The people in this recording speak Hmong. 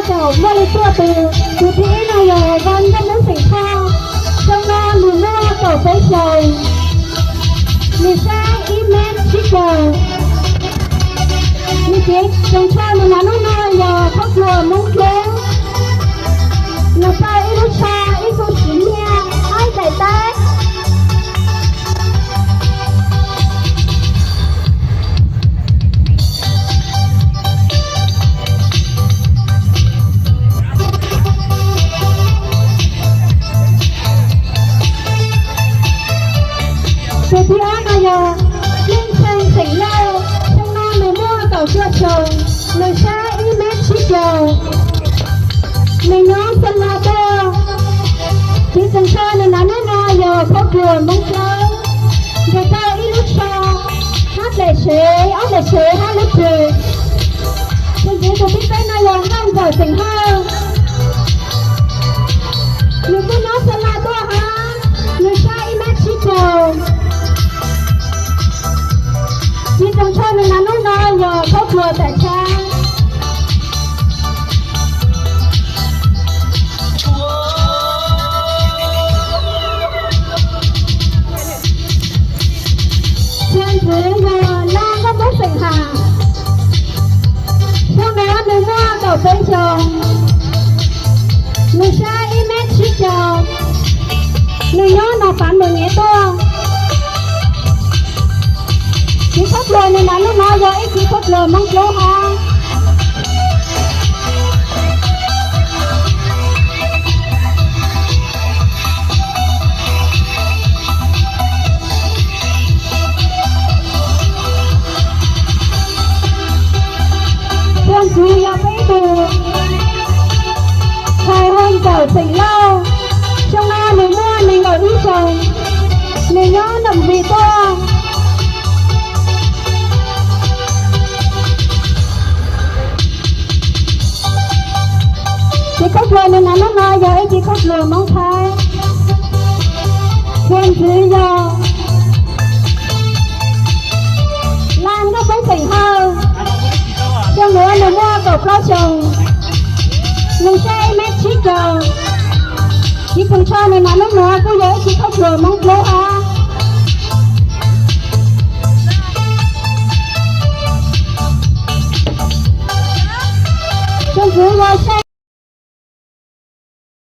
Caum muaj li tuaj tus, tus thib ib no yog Vaj Nkauj Hmoob xeem Thoj, xyoo no nws muaj kaum peb xyoos, nws saib ib mev tsib caug. Nws txiv tseem tsho nws hnav hnub no yog khaub dluag Hmoob Dlub. Nws tau ib lub tsho, ib tug txiv nyiaj, ob daim teb. Tus thib ob no yog Neej Txheej xeem Lauj, xyoo no nws muaj kaum cuaj xyoos, nws saib ib mev tsib caug, nws nyob Xeem Lauj tuaj. Txiv tseem tsho nws hnav hnub no yog khaub dluag Hmoob Dlub, nws tau ib lub tsho, hab daim sev, ob daim sev hab lub rwg. Tus ntxiv tus thib peb no yog Nkauj Ntxawm xeem Hawj, nws kuj nyob Xeem Lauj tuaj hab, nws saib ib mev tsib caug. Txiv tseem tsho nws hnav hnub no yog khaub dluag Taim Tshab. Txhia ntxwv yog Laj Nkauj Hmoob xeem Ham, xyoo no nws muaj kaum peb xyoos, nws saib ib mev tsib caug, nws nyob Nom Pav Mws Nyev tuaj. Txiv khaub dluag nws hnav hnub no yog ib txiv khaub dluag Hmoob Dlub hab. Txhia ntxwv yog peb tus, Thais Hawj Ntxawm xeem Lauj, xyoo no nws muaj nees nkaum ib xyoos, nws nyob Nroos Vis tuaj. Txiv khaub dluag nws hnav hnub no yog ib txiv khaub dluag Hmoob Thaib. Txhia ntxwv yog Laj Nkauj Hmoob xeem Hawj, xyoo no nws muaj kaum plaub xyoos, nws saib ib mev tsib caug. Txiv tseem tsho nws hnav hnub no kuj yog ib txiv khaub dluag Hmoob Dlub hab. Txhia ntxwv yog Xyooj